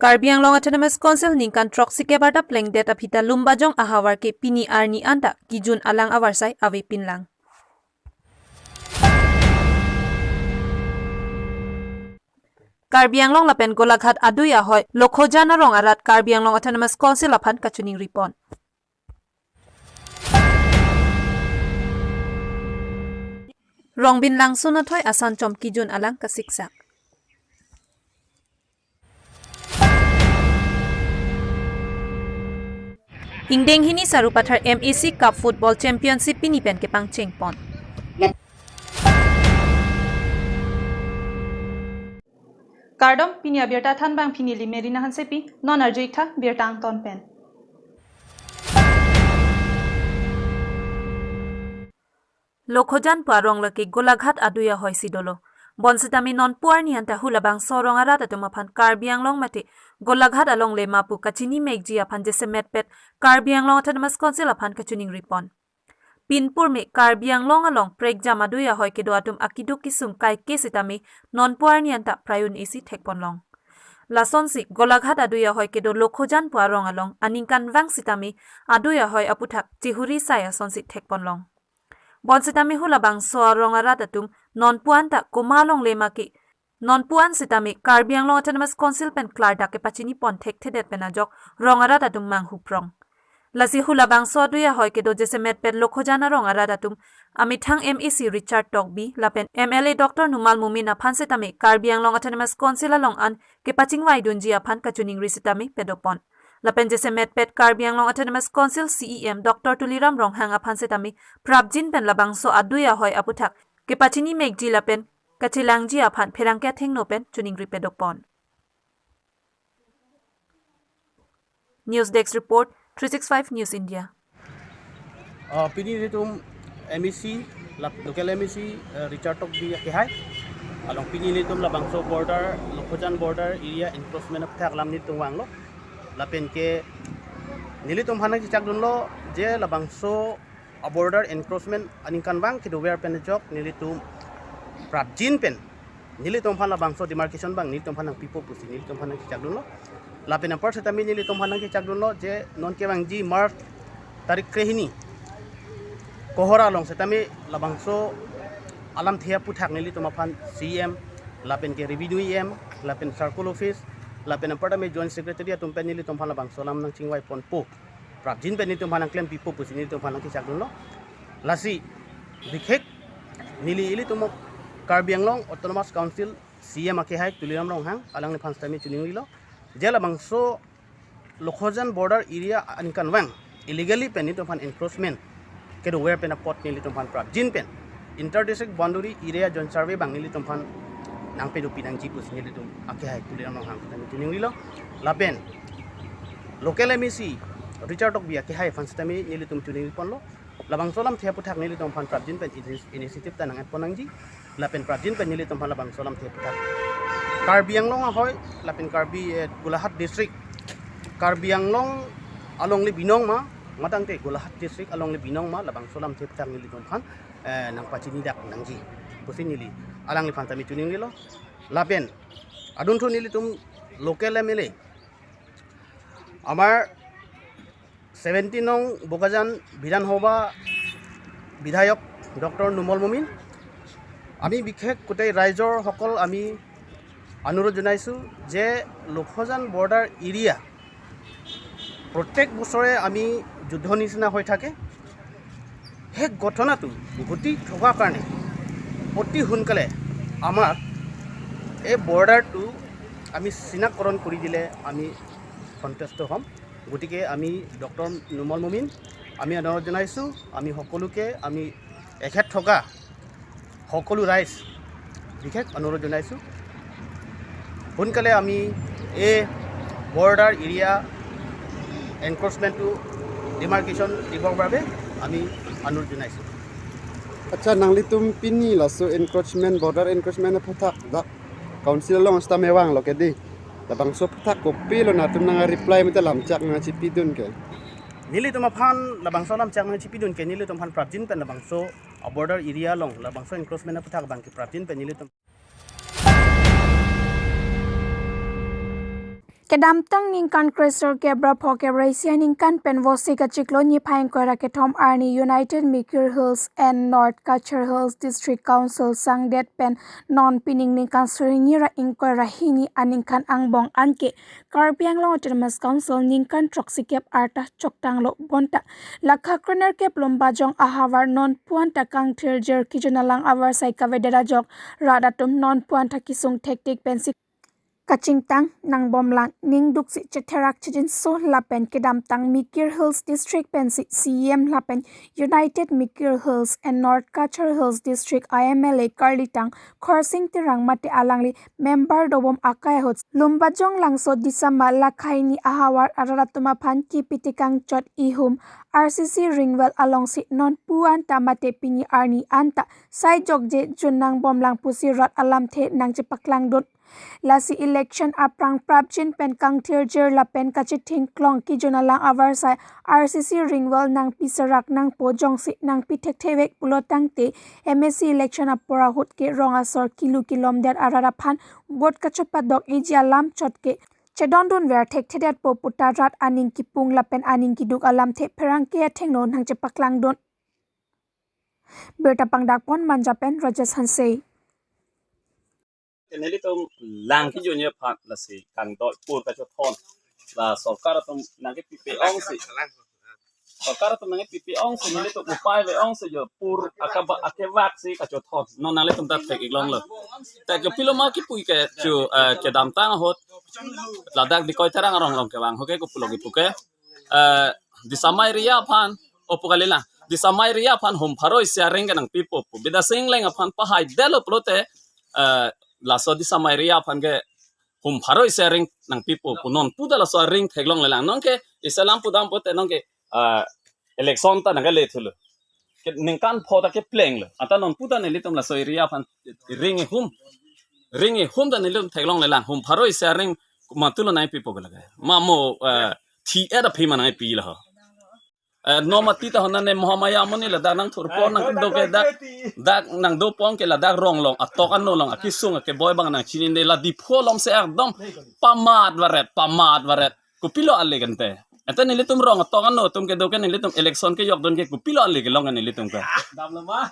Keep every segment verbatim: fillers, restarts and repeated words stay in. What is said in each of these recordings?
Karbi Anglong Autonomous Council ningkan throksi kebarta plengdet aphi ta Lumbajong ahavar ke pini arni anta kejun alang avarsai avepinlang. Karbi Anglong lapen Golaghat adui ahoi Lokhojan arong arat Karbi Anglong Autonomous Council aphan kachiningripon. Rongbin Langsun athoi asan chom kejun alang kasiksak. Ingdeng hini Sarupathar M A C Cup Football Championship pini pen kepangchengpon. Kardom, pini abirta thanbang pini neli Merina Hansepi, non arju-ik tha birta angton pen. Lokhojan pu arong lake Golaghat adui ahoi si dolo. Bonsitame nonpu arni anta hu labangso arong arat atum aphan Karbi Anglong mate Golaghat alongle ma pu kachini mekji aphan jasemetpet Karbi Anglong Autonomous Council aphan kachiningripon. Pinpur me Karbi Anglong along prekjam adui ahoi kedo atum akeduk kesung kaike sitame nonpu arni anta prayun isi thekponlong. Lasonsi Golaghat adui ahoi kedo Lokhojan pu arong along aningkanvang sitame adui ahoi aputhak chihuri sai asonsi thekponlong. Bonsitame hu labangso arong arat atum nonpu anta komat alongle ma ke, nonpu an sitame Karbi Anglong Autonomous Council pen klardak kepachinipon thekthedet pen ajok rong arat atum manghuprong. Lasi hu labangso adui ahoi kedo jasemetpet Lokhojan arong arat atum amethang M A C Richard Tokbi lapen M L A Doctor Numal Momin aphan sitame Karbi Anglong Autonomous Council along an kepachingvaidunji aphan kachiningri sitame padopon. Lapen jasemetpet Karbi Anglong Autonomous Council C E M Doctor Tuliram Ronghang aphan sitame prapjin pen labangso adui ahoi aputhak kepachini mekji lapen kachelangji aphan pherangke athengno pen chiningri padopon. News Desk Report, three six five News India. Ah, pini nelitum M A C, lap-, local M A C, eh, Richard Tokbi akehai along pini nelitum labangso border, Lokhojan border area encroachment aputhak alam nelitum vanglo. Lapen ke nelitum aphan nangchechakdunlo je labangso a-border encroachment aningkanvang kedover pen ajok nelitum prapjin pen nelitum aphan labangso demarcation abang nelitum aphan nangpipo pusi nelitum aphan nangchechakdunlo. Lapen anpar sitame nelitum aphan nangchechakdunlo je non kevangji March tarik krehini Kohora along sitame labangso alamthe aputhak nelitum aphan C E M lapen ke Revenue E M lapen Circle Office lapen anpar tame Joint Secretary atum pen nelitum aphan labangso alam nangchingvaiponpo. Prapjin pen nelitum aphan nangklempipo pusi nelitum aphan nangchechakdunlo. Lasi bikhek neli ilitum Karbi Anglong Autonomous Council C E M akehai Tuliram Ronghang alangliphan sitame chiningrilo je labangso Lokhojan border area aningkanvang illegally pen nelitum aphan encroachment kedover pen apot nelitum aphan prapjin pen inter district boundary area joint survey abang nelitum aphan nangpedopi nangji pusi nelitum akehai Tuliram Ronghang sitame chiningrilo. Lapen local M A C Richard Tokbi akehai aphan sitame nelitum chiningriponlo. Labangso alamthe aputhak nelitum aphan prapjin pen ini-, initiative ta nang-etpon nangji. Lapen prapjin pen nelitum aphan labangso alamthe aputhak Karbi Anglong ahoi lapen Karbi, eh, Golaghat district, Karbi Anglong alongle binong ma, matangte Golaghat district alongle binong ma labangso alamthe aputhak nelitum aphan, eh, nangpachinidak nangji pusi neli alangliphan sitame chiningrilo. Lapen adunthu nelitum local M L A, amar seventeen নং বোকাজান বিধানসভা বিধায়ক ডক্টৰ নুমল মমিন, আমি বিশেষ গোটেই ৰাইজৰ সকল আমি অনুৰোধ জনাইছোঁ যে লোকজান বৰ্ডাৰ এৰিয়া প্ৰত্যেক বছৰে আমি যুদ্ধ নিচিনা হৈ থাকে। সেই ঘটনাটো ঘটি থকাৰ কাৰণে অতি সোনকালে আমাক এই বৰ্ডাৰটো আমি চিনাক্তকৰণ কৰি দিলে আমি সন্তুষ্ট হ'ম। গতিকে আমি ডক্টৰ নুমল মমিন আমি অনুৰোধ জনাইছোঁ, আমি সকলোকে, আমি এখেত থকা সকলো ৰাইজ বিশেষ অনুৰোধ জনাইছোঁ, সোনকালে আমি এই বৰ্ডাৰ এৰিয়া এনক্ৰ'চমেণ্টটো ডিমাৰ্কেশ্যন দিবৰ বাবে আমি অনুৰোধ জনাইছোঁ। Accha, nanglitum pini laso encroachment, border encroachment aphuthak dak council along sitame vanglo ke dei. Labangso aphuthak kopilo nangtum nang reply mate lamchak nangchipidun ke? Nelitum aphan labangso lamchak nangchipidun ke, nelitum aphan prapjin pen labangso, ah, border area along labangso encroachment aphuthak abang ke prapjin pen nelitum. Kedamtang ningkan kresor kep ra pho kep ra isi aningkan pen Vosik achiklo niphai ingkoi ra kethom arni United Mikir Hills and North Cachar Hills District Council sangdet pen non pining ningkan suri hini ra ingkoi ra hini aningkan angbong anke Karbi Anglong Autonomous Council ningkan throksi kep arta choktanglo bonta lakha kroner kep Lumbajong ahavar non puan ta kangthirjir kejun alang avarsai kavedet ajok rat atum non puan ta kesung thektik pensi kachingtang nangbomlang ning duksi chetherak chejinso lapen kedamtang Mikir Hills District pensi C E M lapen United Mikir Hills and North Cachar Hills District I M L A karlitang Khorsing Terang mate alangli member dobom akai ahut Lumbajong Langso Disama lakha hini ahavar arat atum aphan kipi tekang chot ihum R C C ring well alongsi non puan ta mate pini arni anta sai jokje jun nangbomlang pusi rat alamthe nangchepaklangdun. Lasi election aphrang prapjin pen kangthirjir lapen kachething klong kejun alang avarsai R C C ring well nangpi serak nangpo jongsi nangpi thekthevek pulo tangte M A C election apor ahut ke rong asor kilu kilomdet arat aphan vote kachopadok eji alam chot ke chedondunver thekthedetpo puta rat aning kipung lapen aning kiduk alamthe pherangke athengno nangchepaklangdun. Birta pangdakpon Manja pen Rajesh Hanse. Nelitum lang kejun aphan lasi kangdoi pur kachothon. La sorkar atum nangkepipe ongsi. Sorkar atum nangkepipe ongsi nelitum upai ve ongsi jo pur akaba akevak si kachothon. Non nanglitum ta thek-ik longlo. Te kopilo ma kipu ke chu, eh, kedamtang ahut. Ladak Dikoi Terang arong along kevang ho ke kopilo kipu ke. Eh, Disama area aphan opu kali na. Disama area aphan hum pharo isi aring ke nangpipo pu. Bidya Sing Engleng aphan pahaidetlo pulote, eh, laso Disama area aphan ke hum pharo isi aring nangpipo pu. Non puta laso aring theklonglelang. Non ke isi alam pudam pute non ke, eh, election ta nangkele thulo. Ke ningkan pho ta keplenglo. Anta non puta nelitum laso area aphan ring ihum. Ring ihum ta nelitum theklonglelang. Hum pharo isi aring matulo nangpipo ke lake. Mamo, eh, thi et aphi ma nangpi lo ho. Eh, no mati ta hona ne Mahamaya amonit ladak nangthurpon nangdo ke dak, dak nangdopon ke ladak rong along, atok ano along, akesung akeboi abang nangchinine la Diphu along si ekdom pamat varet, pamat varet. Kopilo ale kante. Ante nelitum rong atok ano atum kedo ke nelitum election kejokdun ke kopilo ale kelong nelitum ke. Damlo ma.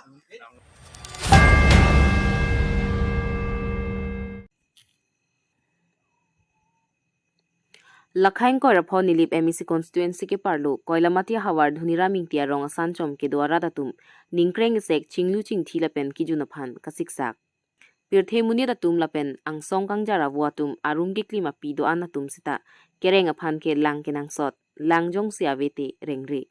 Lakha ingkoi ra pho Nilip M A C constituency keparlo Koilamati ahavar Dhoniram Ingti arong asanchom kedo arat atum ningkreng isek chinglu chingthi lapen kejun aphan kasiksak. Pirthe monit atum lapen angsong kangjar avo atum arum keklim api do-an atum seta kereng aphan ke lang kenangsot, lang jongsi ave te rengre.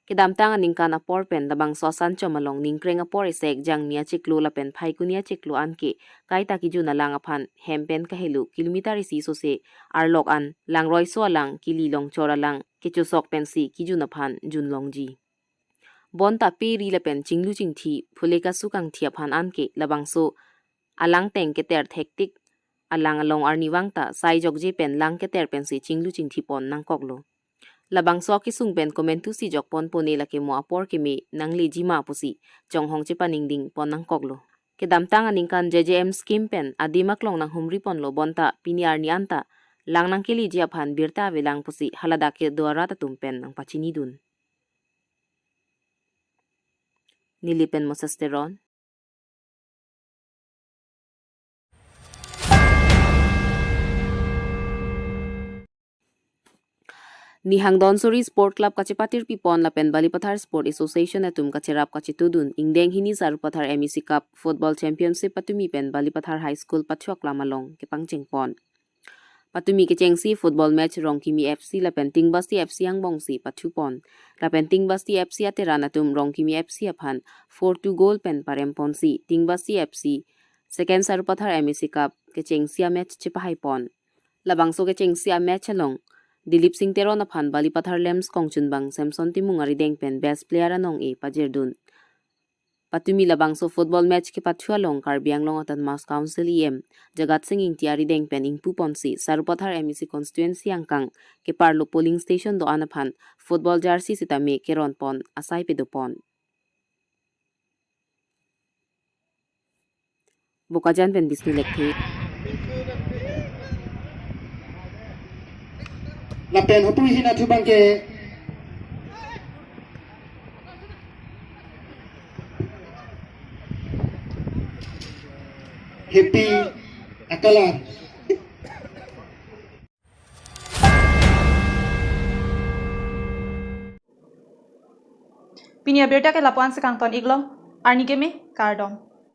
Kedamtang aningkan apor pen labangso asanchom along ningkreng apor isek Jangmi achiklo lapen Phaikuni achiklo anke kaita kejun alang aphan hem pen kahelo kilometer isi sose arlok an langroiso alang kili longchor alang kechosok pensi kejun aphan junlongji. Bonta pe ri lapen chinglu chingthi phule kasu kangthi aphan anke labangso alang teng keter thektik alang along arnivang ta sai jokje pen lang keter pensi chinglu chingthi pon nangkoklo. Labangso akesung pen komantu si jokpon pone lake mo apor keme nangleji ma pusi chonghong chepaningding pon nangkoklo. Kedamtang aningkan J J M scheme pen adim aklong nanghumri ponlo bonta pini arni anta lang nangkeleji aphan birta avelang pusi haladak kedo arat atum pen nangpachinidun. Nilip pen Moses Teron. Nihang Donsuri Sport Club kachepatir pipon lapen Balipathar Sport Association atum kacherap kachetudun ingdeng hini Sarupathar M A C Cup Football Championship patumi pen Balipathar High School pathuaklam along kepangchengpon. Patumi kechengsi football match Rongkimi F C lapen Tingbasti F C angbongsi pathupon. Lapen Tingbasti F C ateran atum Rongkimi F C aphan four two goal pen paremponsi Tingbasti F C second Sarupathar M A C Cup kechengsi amatch chepahaipon. Labangso kechengsi amatch along Dilip Singh Teron aphan Balipathar Lambs kongchunbang Samson Timung arideng pen best player anong-e pajirdun. Patumi labangso football match kepathu along Karbi Anglong Autonomous Council E M Jagat Singh Ingti arideng pen ingpuponsi Sarupathar M A C constituency angkang keparlo polling station do-an aphan football jersey sitame keronpon asai pedopon. Bokajan pen Bisnu Lekthe. Lapen hopui hina thu abangke Happy Akalar. Pini abirta ke lapu-an si kangton iklo, arni keme, kardom.